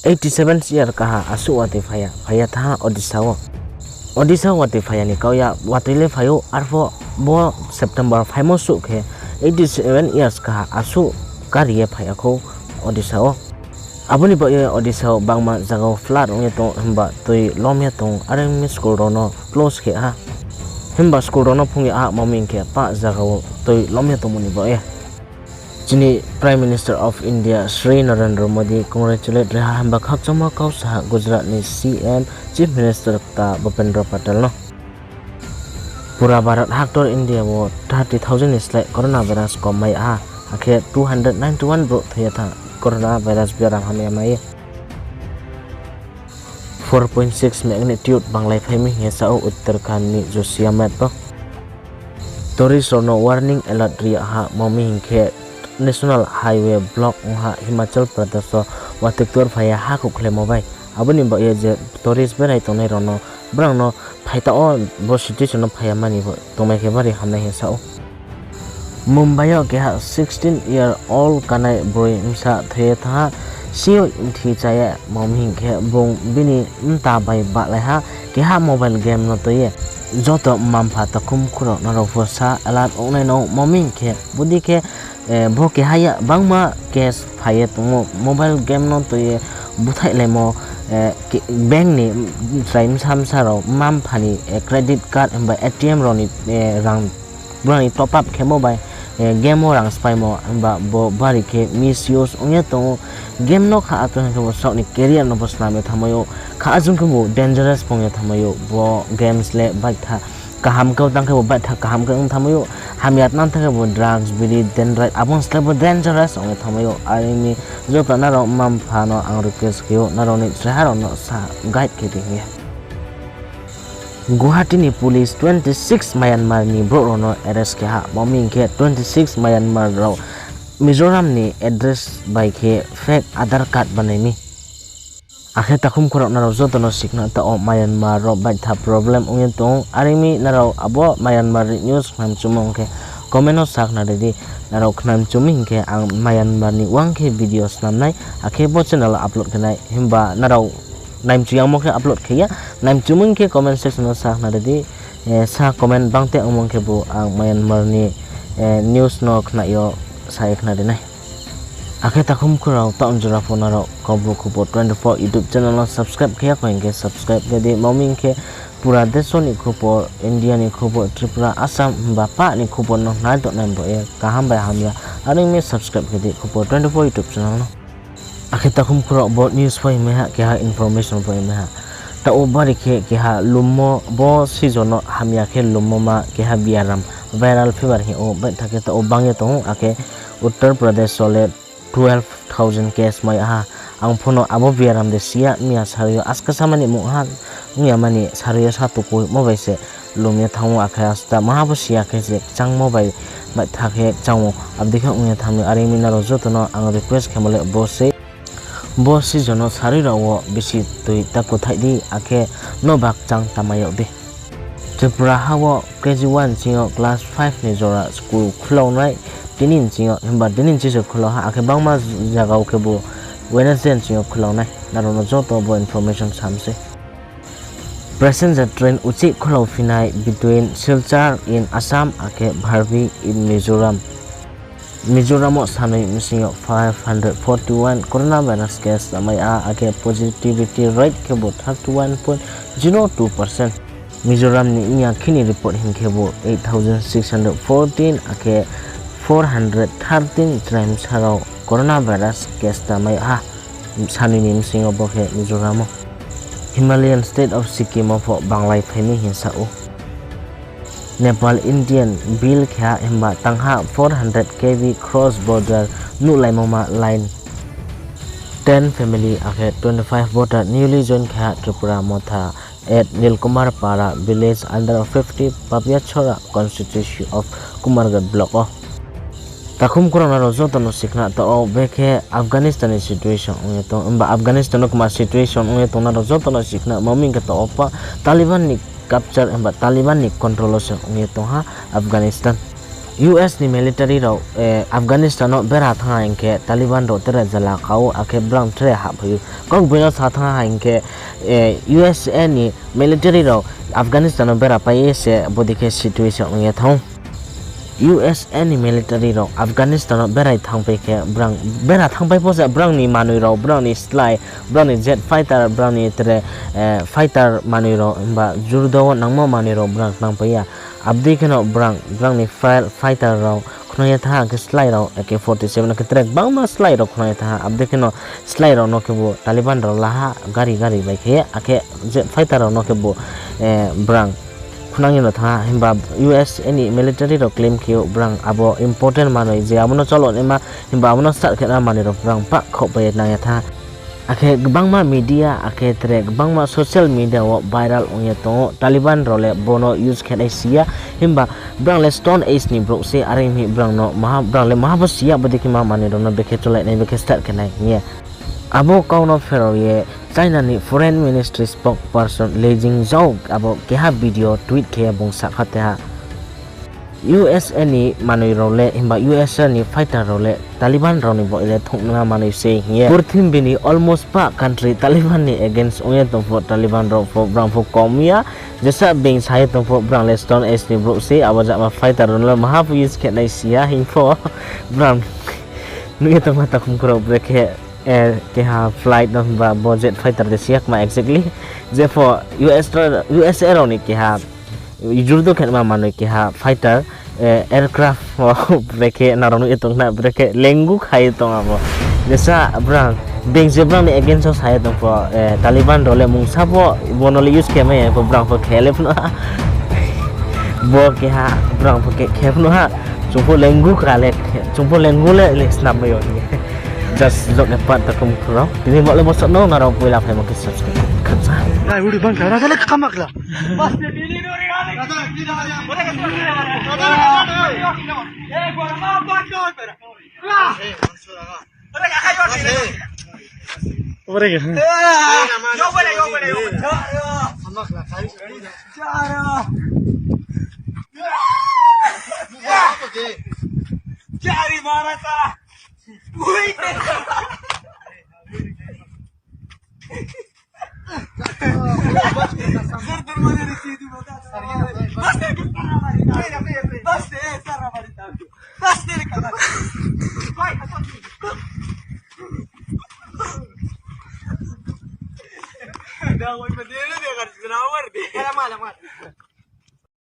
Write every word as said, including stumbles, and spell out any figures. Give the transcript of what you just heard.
eighty seven year kaha asuh watoi phai ya, phai ya thanng ha Odisha wo. Odisha watoi phai ya ni kau ya, watoi le phai ou, arphuh bo September phaimo suh khe eighty seven years kaha asuh kari ye phai ya khou Odisha wo. Abo ni baoh ye Odisha wo bangma zaga wo flood ong ye tong, himba toi lom ye tong, are ong mi school rao no close khe ha. Himba school rao no phung ya ha, ma mi hing khe pah zaga wo toi lom ye tongmo ni baoh ye. Chini Prime Minister of India Shri Narendra Modi congratulate ri ha, himba khakchangmo kau sa ha Gujarat ni C M, Chief Minister kta Bhupendra Patel no. Pura Bharat haktor India wo thirty thousand ni slái coronavirus kom mai ha, akhe two hundred ninety one brouh thoi ye thanng coronavirus biaram hamya mai ye. Four point six magnitude banglai phai mi hing ye sa ou Uttarakhand ni Joshimath wo. Tourist rao no warning alert ri yag ha, ma mi hing khe National Highway block ong ha Himachal Pradesh wo watoi ktor phai ye ha khouhkhlaimo bai. Abo ni baoh ye je tourist berai tongnai rao no, brao no phai ta wo bo situation no phai ya mani bo tongmai khe bari hamnai hing sa ou. Mumbai yo keha sixteen year old kanai broi bsa thoi ye thanng ha, si yo mthi cha ye, ma mi hing khe bung bini mta bai bahlai ha, keha mobile game no tui ye. Joto mma-mpha takhum khurao nrao pho sa alert ongnai no, ma mi hing khe bodei khe, eh, bo keha ya bangma case phai ye tongmo, mobile game no tui ye búthaihlaimo, eh, ke-, bank ni chrai bsa bsa rao mma-mpha ni, eh, credit card himba A T M rao ni, eh, rang brao ni top up khemo bai, eh, game wo rang spaimo, himba bo bari khe misuse ong ye tong ou. Game no kha achung khe bo saoh ni career no bo snam ye thanngmai ou, kha achung khe bo dangerous phung ye thanngmai ou, bo games le baitha kaham khe tang khe bo baitha kaham khe ong thanngmai ou, hamya tang khe bo drugs, biri, dendrite, abo ni slái bo dangerous ong ye thanngmai ou. Are ong mi joto nrao mma-mpha no ang request khe ou, nrao ni chraiha rao no sa guide khe di hing ye. Guwahati ni police twenty six Myanmar ni brouh rao no arrest khe ha, ma mi hing khe twenty six Myanmar rao Mizoram ni address bai khe fake Aadhaar card banai mi. Akhe takhum khurao nrao joto no sikhna taoh wo Myanmar rao baitha problem ong ye tong ou, are ong mi nrao abo Myanmar ni news khnamchumo hing khe comment no sa khna ri di, nrao khnamchu mi hing khe ang Myanmar ni uang khe video snam nai, akhe bo channel upload khe nai, himba nrao naimchu yangmo khe upload khe ya, naimchu mi hing khe comment section no sa khna ri di, eh, sa comment bangte ongmo hing khe bo ang Myanmar ni, eh, news no khna yo sa ye khna ri nai. Akhe takhum khurao taoh jora pho nrao Kaubru Khupor twenty four YouTube channel no subscribe khe ya kho hing khe subscribe khe di, ma mi hing khe pura deso ni khupor, India ni khupor, Tripura, Assam himba pah ni khupor no nai tongnai bo ye kaham bai hamya, are ong mi subscribe khe di Khupor twenty four YouTube channel no. Akhe takhum khurao bo news pho hingmai ha, keha information pho hingmai ha. Taoh wo bari khe keha lummo, bo season no hamya khe lummo ma keha biaram, viral fever hing ou, baitha khe taoh wo bang ye tong ou, akhe Uttar Pradesh wo le twelve thousand case mai ha. Ang pho no abo biaram de si ya, miya sarui yo aska samani mungha, ong ya mani sarui yo sa tukuimo bai se lum ye thanng ou, akhe asta maha pho si ya khe se kchangmo bai, baitha khe kchang ou, abo dei khe ong ye thanng mi. Are ong mi nrao joto no ang request khemo le bo se, bo season no sarui rao wo bisi toi ta kuthaih di, akhe noba kchang ta mai yag di. Tripura ha wo K G one sing yo class five ni jora school khulao nai, tini sing yo, himba tini sing se khulao ha, akhe bangma zaga wo khe bo Wednesday sing yo khulao nai, nrao no joto bo information sam se. Passenger train uchih khulao phi nai between Silchar in Assam akhe Bharbi in Mizoram. Mizoram wo sanoi bsing yo five hundred forty one coronavirus case samai ha, akhe positivity rate khe bo thirty one point zero two percent. Mizoram ni miya khe ni report hing khe bo eight thousand six hundred fourteen, akhe four hundred thirteen chrai bsa rao coronavirus case samai ha. Sanoi ni bsing yo bo khe Mizoram wo. Himalayan state of Sikkim wo pho banglai phai mi hing sa ou. Nepal Indian bill khe ha, himba tang ha four hundred K V cross border nuhlaimo ma line. Ten family akhe twenty five voter newly join khe ha Tripura Motha at Nilkumar Para village under fifty Papiachhara constituency of Kumarghat block wo. Takhum khurao nrao joto no sikhna taoh wo bekhe Afghanistan ni situation ong ye tong, himba Afghanistan no kma situation ong ye tong nrao joto no sikhna, ma mi hing khe taoh wo pa Taliban ni capture himba Taliban ni control wo se ong ye tong ha Afghanistan. U S ni military rao, eh, Afghanistan no bera thanng ha hing khe Taliban rao tre jala ka ou, akhe brang tre hahphai ou. Kokboi no sa thanng ha hing khe, eh, U S A ni military rao Afghanistan no bera pai ye se bodei khe situation ong ye thanng ou. U S A ni military rao Afghanistan no berai thanngpai khe brang, bera thanngpai pho se brang ni manoi rao, brang ni slái, brang ni jet fighter, brang ni tre, eh, fighter manoi rao, himba jurdo wo nangmo manoi rao brang tangpai ya. Abo dei kheno brang, brang ni fi-, fighter rao khnang ye thanng ha, akhe slái rao A K forty seven, akhe tre gbangma slái rao khnang ye thanng ha. Abo dei kheno slái rao no khebu Taliban rao la ha, gari gari bai khe, akhe jet fighter rao no khebu, eh, brang khnang ye no thanng ha. Himba U S A ni military rao claim khe ou brang abo important manoi je abo no cholo naima, himba abo no start khe na manoi rao brang pah khaoh pai ye nang ye thanng ha. Akhe gbangma media, akhe tre gbangma social media wo viral ong ye tong ou, Taliban rao le bo no use khe nai si ya, himba brang le Stone Age ni brouh se, are hing brang no maha, brang le maha pho si ya, bodei khe ma manoi rao no bekhe cholai nai, bekhe start khe nai hing ye. Abo kau no pherao ye China ni Foreign Ministry spokesperson Liu Jingzhao abo keha video tweet khe bung sakha te ha, U S A ni manoi rao le, himba U S A ni fighter rao le Taliban rao ni bo le thungnaima manoi se hing ye. Purthimbi ni almost pah country Taliban ni against ong ye tong pho, Taliban rao pho, brang pho kom ya. Jesa being sa ye tong pho, brang le Stone Age ni brouh se, abo jama fighter rao no le maha pho use khe nai si ya hing pho, brang nuh ye tongma takhum khorao brekhe, eh, keha flight no himba bo jet fighter de si ya kma exactly. Jepho U S A rao ni keha jurdo khe ma manoi keha fighter, eh, aircraft wo brekhe nrao nuh ye tong na, brekhe lengu kha ye tong abo. Jesa brang, being se brang ni against wo sa ye tong pho, eh, Taliban rao le mungsa pho bo no le use khe mai ya pho, brang pho khe le phnuh ha. Bo keha, brang pho khe, khe phnuh ha. Chung pho lengu kha le, chung pho lengu le, le snam mai yo hing ye. Just jok e pat takhum khorao. Tini bo le bo sat no nrao poila phaimo khe subscribe khe khakcha. Dai, uri bang kha, rasa le khamakla.